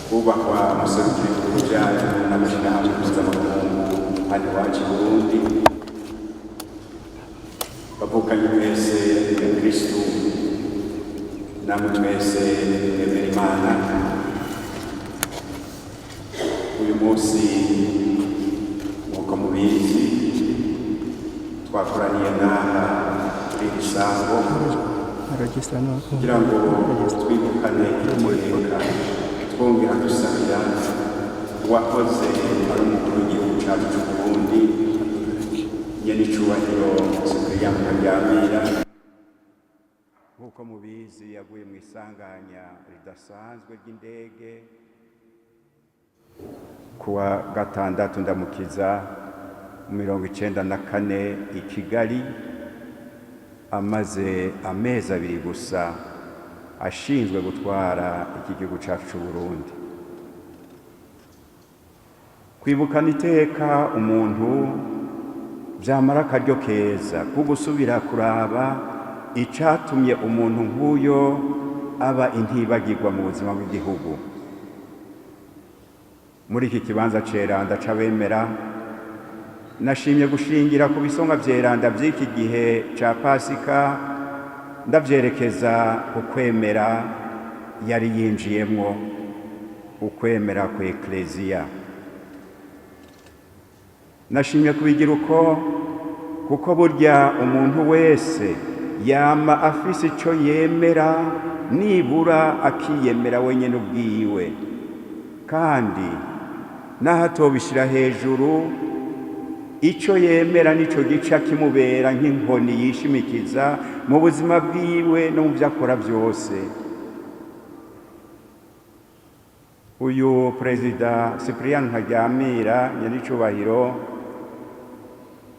Kubahwa muserukira ibihugu byacu n'amashyirahamwe mpuzamakungu hano iwacu i Burundi, bavukanye mwese ya Kristu, namwe mwese mwemera Imana, uyu munsi nk'uko mubizi twakoraniye ngaha kuri iri sango kugira ngo twibukane iteka, twongera dusabira uwahoze ari umukuru w'igihugu cyacu cy'u Burundi, nyenicubahiro Cyprien Ntaryamira. Nk'uko mubizi, yaguye mu isanganya ridasanzwe ry'indege kuwa gatandatu ndamukiza 94 i Kigali, amaze amezi 2 gusa ashinzwe gutwara iki gihugu cyacu cy'u Burundi. Kwibukana iteka umuntu byamara akaryo keza ko gusubira kuraba icatumye umuntu nk'uyo aba intibagirwa mu buzima bw'igihugu. Muri iki kibanza ceranda c'abemera, nashimye gushingira ku bisonga vyeranda vy'iki gihe ca Pasika, ndavyerekeza ku kwemera yari yinjiyemwo, ukwemera ku Ekleziya. Nashimye kubigira uko kuko burya umuntu wese yama afise ico yemera, nibura akiyemera wenyene ubwiwe, kandi naho atobishira hejuru, ico yemera nico gica kimubera nk'inkoni yishimikiza mu buzima bwiwe no mu byo akora byose. Uyu Perezida Cyprien Ntaryamira nyenicubahiro,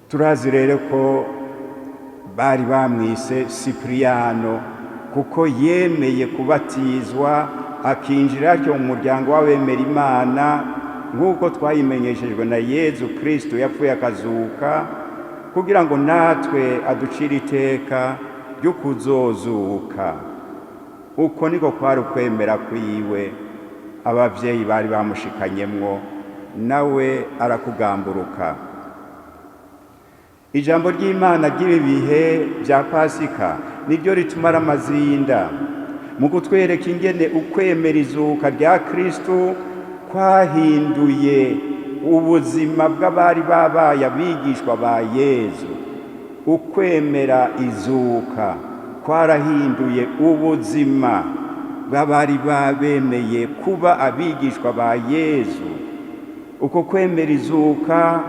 turazi rero ko bari bamwise Cipriano kuko yemeye kubatizwa akinjira atyo mu muryango w'abemera Imana nk'uko twayimenyeshejwe na Yezu Kristo yapfuye akazuka kugira ngo natwe aducire iteka ryo kuzozuka. Uko niko kwari ukwemera kwiwe, abavyeyi bari bamushikanyemwo, nawe arakugamburuka. Ijambo ry'Imana ry'ibi bihe bya Pasika niryo ritumara amazinda mu kutwereka ingene ukwemera izuka rya Kristu kwahinduye ubuzima bw'abari babaye abigishwa ba Yezu. Ukwemera izuka kwarahinduye ubuzima bw'abari babemeye kuba abigishwa ba Yezu. Uko kwemera izuka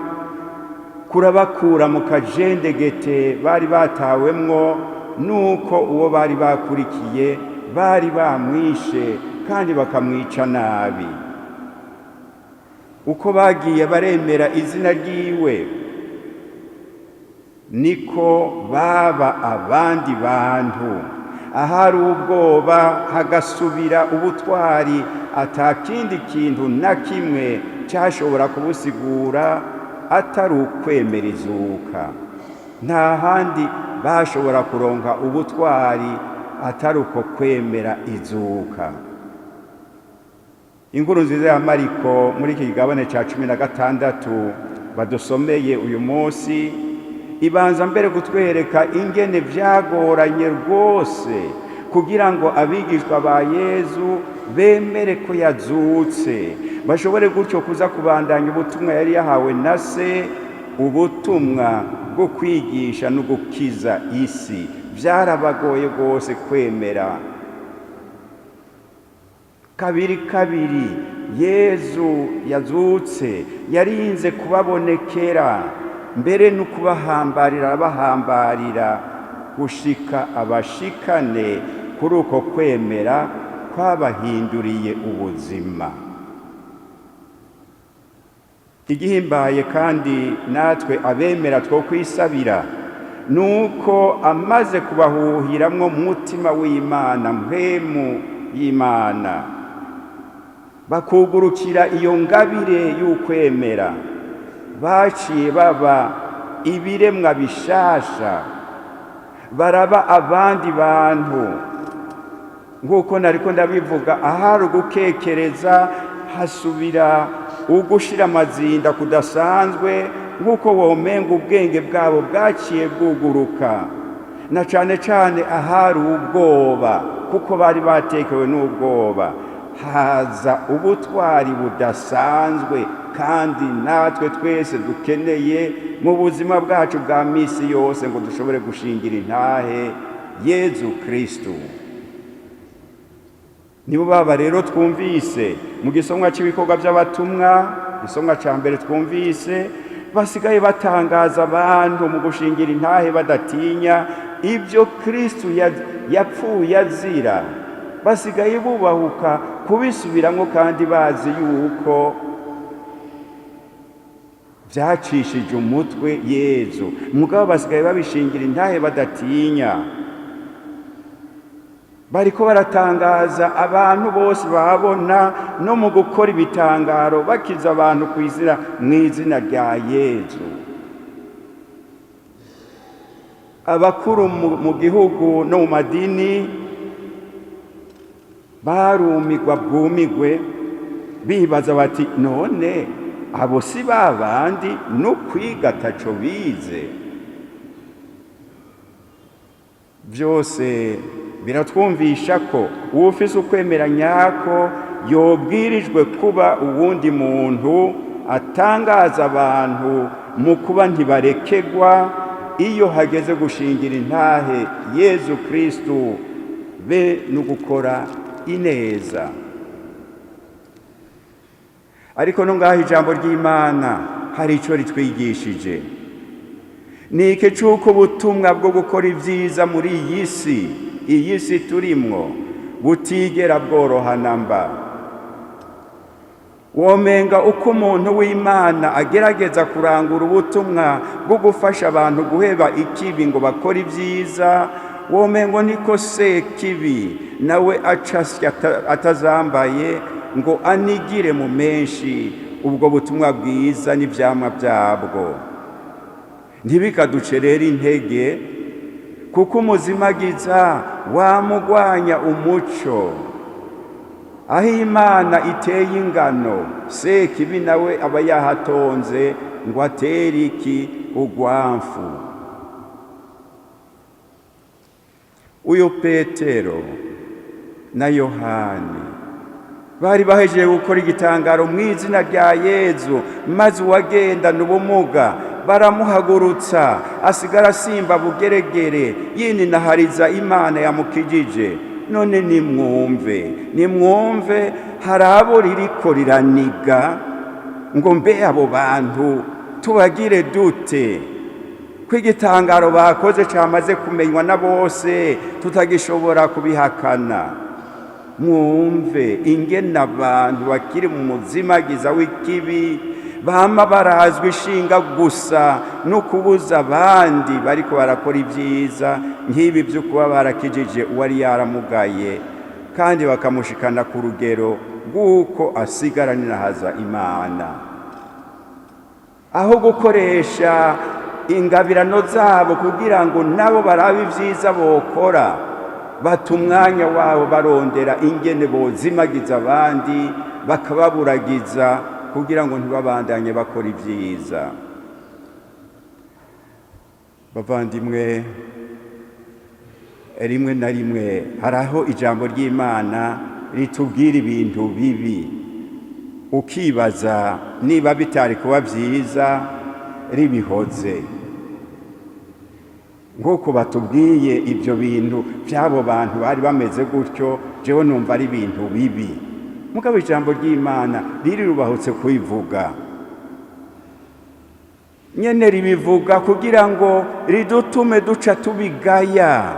kurabakura mu kajendegete bari batawemwo nuko uwo bari bakurikiye bari bamwishe kandi bakamwica nabi. Uko bagiye baremera izina ryiwe, niko baba abandi bantu. Ahari ubwoba hagasubira ubutwari, atakindi kintu na kimwe cyashobora kubusigura atari ukwemera izuka. Nta handi bashobora kuronka ubutwari atari uko kwemera izuka. Inkuru nziza ya Mariko muri iki kigabane cya 16 badusomeye uyu munsi ibanza mbere kutwereka ingene byagoranye rwose kugira ngo abigishwa ba Yezu bemere ko yazutse, bashobore gutyo kuza kubandanya ubutumwa yari yahawe na se, ubutumwa bwo kwigisha no gukiza isi. Byarabagoye rwose kwemera. Kabiri kabiri Yezu yazutse yarinze kubabonekera, mbere no kubahambarira arabahambarira gushika abashikane kuri uko kwemera kwabahinduriye ubuzima. Igihimbaye kandi natwe abemera two kwisabira nuko amaze kubahuhiramwo mutima w'Imana, mpwemu y'Imana, bakugurukira iyo ngabire y'ukwemera, baciye baba ibiremwa bishasha, baraba abandi bantu. Nk'uko nariko ndabivuga, ahari ugukekereza hasubira ugushira amazinda kudasanzwe, nk'uko womenga ubwenge bwabo bwaciye bwuguruka, na cane cane ahari ubwoba, kuko bari batekewe n'ubwoba, haza ubutwari budasanzwe kandi natwe twese dukeneye mu buzima bwacu bwa misi yose ngo dushobore gushingira intahe Yezu Kristu. Nibo baba rero twumvise mu gisomwa cy'ibikorwa by'abatumwa, igisomwa cya mbere twumvise, basigaye batangaza abantu mu gushingira intahe badatinya ibyo Kristu yapfuye azira. Basigaye bubahuka kubisubiramo kandi bazi yuko byacishije umutwe Yezu, mugabo basigaye babishingira intahe badatinya. Bariko baratangaza abantu bose babona no mu gukora ibitangaro, bakiza abantu kwizira mu izina rya Yezu. Abakuru mu gihugu no mu madini barumigwa bwumigwe, bibaza bati: "None abo si ba bandi no kwiga ataco bize?" Byose biratwumvisha ko uwufise ukwemera nyako yobwirijwe kuba uwundi muntu atangaza abantu mu kuba ntibarekegwa iyo hageze gushingira intahe Yezu Kristu be no gukora ineza. Ariko no ngaho ijambo ry'Imana hari ico ritwigishije, ni iki? C'uko ubutumwa bwo gukora ibyiza muri iyi si turimwo butigera bworoha namba. Womenga uko umuntu w'Imana agerageza kurangura ubutumwa bwo gufasha abantu guheba ikibi ngo bakore ibyiza, womengo niko Sekibi nawe acasya atazambaye ngo anigire mu menshi ubwo butumwa bwiza n'ivyamwa byabwo. Ntibikaduce rero intege, kuko umuzimagiza wamugwanya umuco. Aho Imana iteye ingano, Sekibi nawe aba yahatonze ngo atere iki? Ugwamfu. Uyu Petero na Yohani bari bahejeje gukora igitangaro mu izina rya Yezu, maze uwagendana ubumuga baramuhagurutsa, asigara asimba bugeregere yininahariza Imana yamukijije. None nimwumve, nimwumve, hari abo ririko riraniga ngo: "Mbe abo bantu tubagire dute, ko igitangaro bakoze camaze kumenywa na bose, tutagishobora kubihakana?" Mwumve ingene abantu bakiri mu muzimagiza w'ikibi bama barazwa ishinga gusa no kubuza abandi bariko barakora ibyiza nk'ibi byo kuba barakijije uwari yaramugaye, kandi bakamushikana ku rugero rw'uko asigara ninahaza Imana. Aho gukoresha ingabirano zabo kugira ngo nabo barabe ibyiza bokora, bata umwanya wabo barondera ingene bozimagiza abandi, bakababuragiza kugira ngo ntibabandanye bakora ibyiza. Bavandimwe, rimwe na rimwe hari aho ijambo ry'Imana ritubwira ibintu bibi, ukibaza niba bitari kuba byiza ribihoze. Nk'uko batubwiye ibyo bintu by'abo bantu bari bameze gutyo, jewe numva ari ibintu bibi, mugabo ijambo ry'Imana ririrubahutse kubivuga nyene, ribivuga kugira ngo ridutume duca tubigaya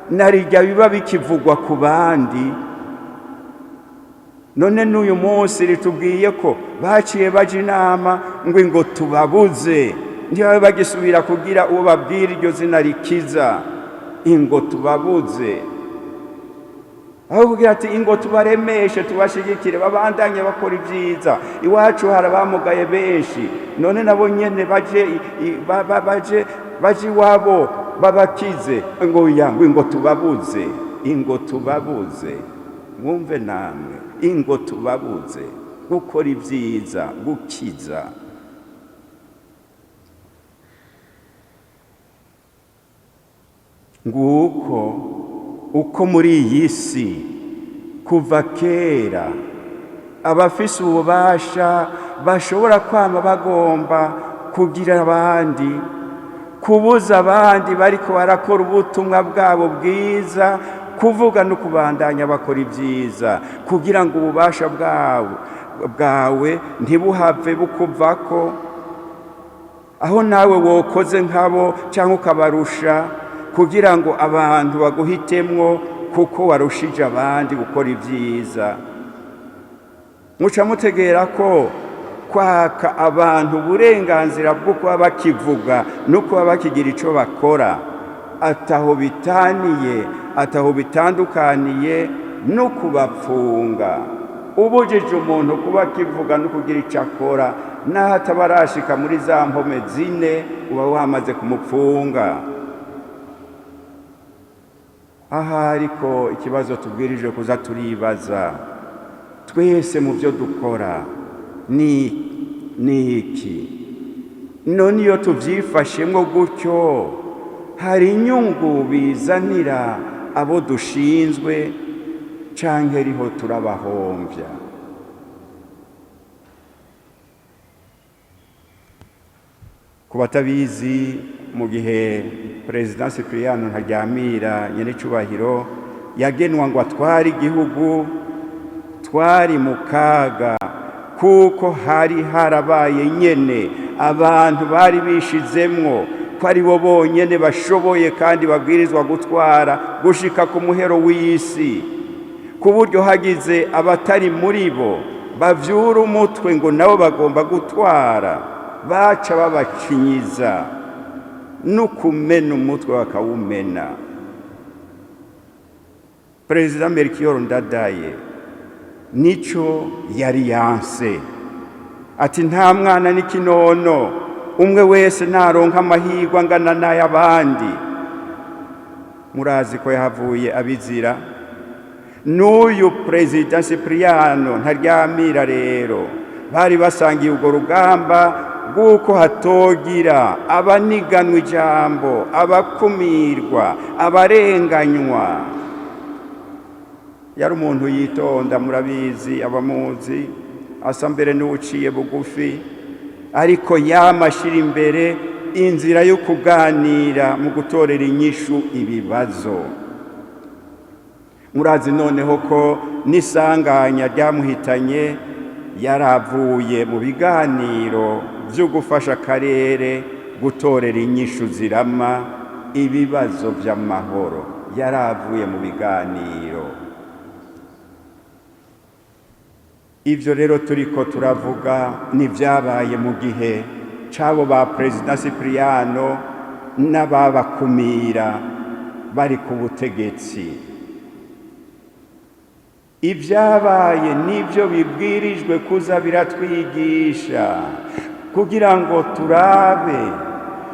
narijya biba bikivugwa ku bandi. None n'uyu munsi ritubwiye ko baciye baja inama ngo tubabuze, ntibabe bagisubira kugira uwo babwira iryo zina rikiza. Ingo tubabuze, aho kugira ati: "Ingo tubaremeshe, tubashigikire, babandanye bakora ibyiza." Iwacu hari abamugaye benshi, none nabo nyene baje iwabo babakize? Ngo ya, ngo tubabuze. Ingo tubabuze, mwumve namwe, ingo tubabuze gukora ibyiza, gukiza. Nguko uko muri iyi si kuva kera abafise ububasha bashobora kwama bagomba kugira abandi, kubuza abandi bariko barakora ubutumwa bwabo bwiza, kuvuga no kubandanya bakora ibyiza, kugira ngo ububasha bwawe ntibuhave bukuvako, aho nawe wokoze nkabo cyangwa ukabarusha, kugira ngo abantu baguhitemwo kuko warushije abandi gukora ibyiza. Muca mutegera ko kwaka abantu uburenganzira bwo kuba bakivuga no kuba bakigira icyo bakora ataho bitaniye, ataho bitandukaniye no kubapfunga. Ubujije umuntu kuba akivuga no kugira icyo akora, naho ataba arashika muri za mpome zine, uba wamaze kumupfunga. Aha ariko ikibazo tubwirije kuza turibaza twese mu byo dukora ni iki? None iyo tubyifashemo gutyo, hari inyungu bizanira abo dushinzwe canke riho turabahombya? Ku batabizi, mu gihe Perezida Cyprien Ntaryamira nyenecubahiro yagenwa ngo atware igihugu, twari mu kaga, kuko hari harabaye nyene abantu bari bishizemwo ko ari bo bonyene bashoboye kandi babwirizwa gutwara gushika ku muhero w'isi, ku buryo hagize abatari muri bo bavyura umutwe ngo nabo bagomba gutwara, baca babacinyiza no kumena umutwe bakawumena. Perezida Melchior Ndadaye nico yari yanse, ati nta mwana n'ikinono, umwe wese naronka amahirwe angana n'ay'abandi. Murazi ko yahavuye abizira. N'uyu Perezida Cyprien Ntaryamira rero bari basangiye urwo rugamba rw'uko hatogira abaniganwa ijambo, abakumirwa, abarenganywa. Yari umuntu yitonda, murabizi abamuzi, asa mbere n'uciye bugufi, ariko yamashira imbere inzira yo kuganira mu gutorera inyishu ibibazo. Murazi noneho ko n'isanganya ryamuhitanye yaravuye mu biganiro byo gufasha akarere gutorera inyishu zirama ibibazo by'amahoro. Yaravuye mu biganiro. Ivyo rero turiko turavuga ni vyabaye mu gihe c'abo ba Perezida Cyprien n'ababakumira bari ku butegetsi. Ibyabaye nibyo bibwirijwe kuza biratwigisha kugira ngo turabe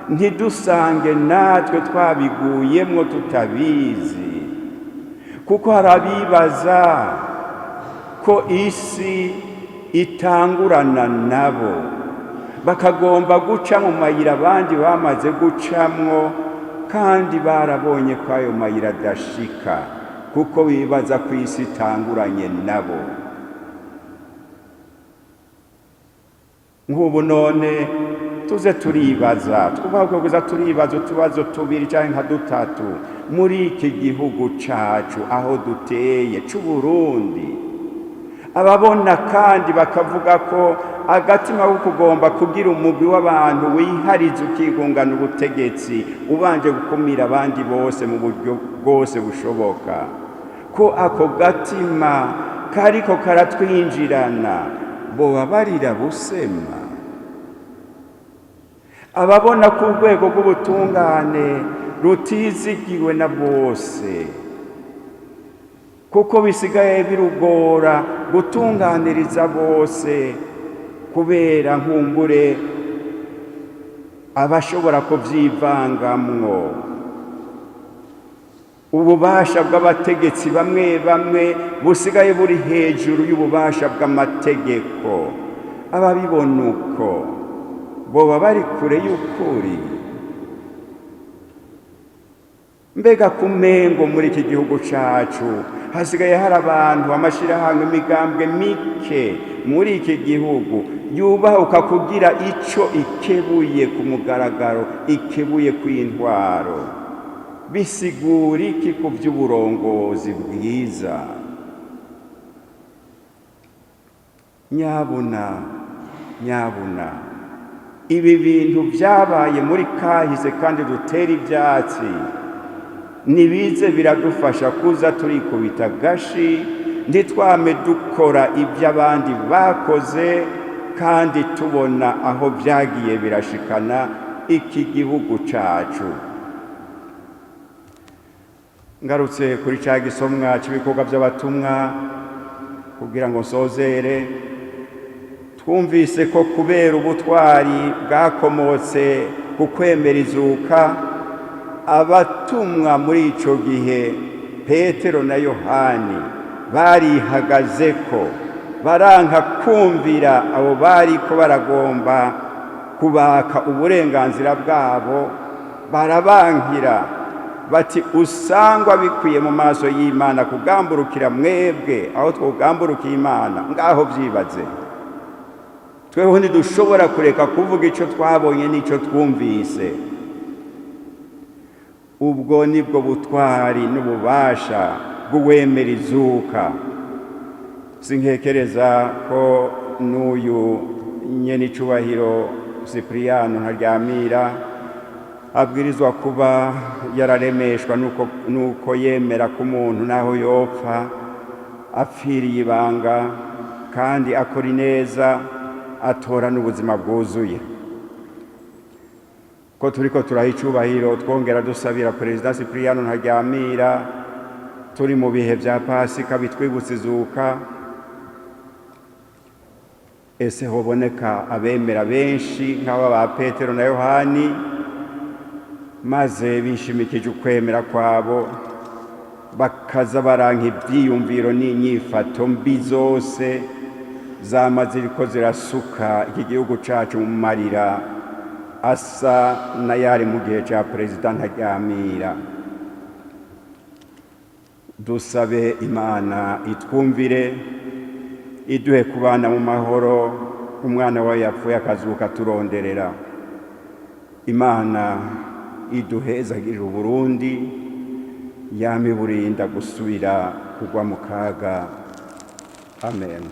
ntidusange natwe twabiguyemwo tutabizi, kuko hari abibaza ko isi itangurana nabo, bakagomba guca mu mayira abandi bamaze gucamwo, kandi barabonye ko ayo mayira adashika, kuko bibaza ko isi itanguranye nabo. Nk'ubu none tuze turibaza, twubaha turibaza utubazo tubiri canke nka dutatu muri iki gihugu cacu aho duteye c'Uburundi. Ababona kandi bakavuga ko agatima ko kugomba kugira umugwi w'abantu wihariza ukigungana ubutegetsi ubanje gukumira abandi bose mu buryo bwose bushoboka, ko ako gatima kariko karatwinjirana, boba barira busema. Ababona ko urwego rw'ubutungane rutizigiwe na bose, kuko bisigaye birugora gutunganiriza bose kubera nkumbure abashobora kuvyivangamwo. Ububasha bw'abategetsi bamwe bamwe busigaye buri hejuru y'ububasha bw'amategeko. Ababibona uko boba bari kure y'ukuri? Mbega kumengo muri iki gihugu cacu hasigaye hari abantu, amashirahamwe, imigambwe mike muri iki gihugu yubahuka kugira ico ikebuye ku mugaragaro, ikebuye kw'intwaro, bisigura iki ku vy'uburongozi bwiza? Nyabuna, nyabuna, ibi bintu vyabaye muri kahise kandi dutera ivyatsi, nibize biradufasha kuza turikubita gashi, ntitwame dukora ibyo abandi bakoze kandi tubona aho vyagiye birashikana iki gihugu cacu. Ngarutse kuri ca gisomwa c'ibikorwa vy'abatumwa kugira ngo nsozere, twumvise ko kubera ubutwari bwakomotse ku kwemera izuka, abatumwa muri ico gihe Petero na Yohani barihagazeko, baranka kumvira abo bariko baragomba kubaka uburenganzira bwabo, barabankira bati: "Usangwa bikwiye mu maso y'Imana kugamburukira mwebwe aho twogamburukiye Imana, ngaho vyibaze. Tweho ntidushobora kureka kuvuga ico twabonye n'ico twumvise." Ubwo nibwo butwari n'ububasha bw'uwemera izuka. Sinkekereza ko n'uyu nyenicubahiro Cipriyano Ntaryamira abwirizwa kuba yararemeshwa nuko yemera ko umuntu naho yopfa apfiriye ibanga kandi akora ineza, atora n'ubuzima bwuzuye. Ko turiko turaha icubahiro, twongera dusabira Perezida Cipriyano Ntaryamira, turi mu bihe vya Pasika bitwibutsa izuka, ese hoboneka abemera benshi nk'aba ba Petero na Yohani, maze bishimikije ukwemera kwabo bakaza baranka ivyiyumviro n'inyifato mbi zose zama ziriko zirasuka iki gihugu cacu mu marira asa n'ayari mu gihe ca Perezida Ntaryamira? Dusabe Imana itwumvire, iduhe kubana mu mahoro umwana wayo yapfuye akazuka turonderera. Imana iduhezagirire Uburundi, yame iburinda gusubira kugwa mu kaga. Amen.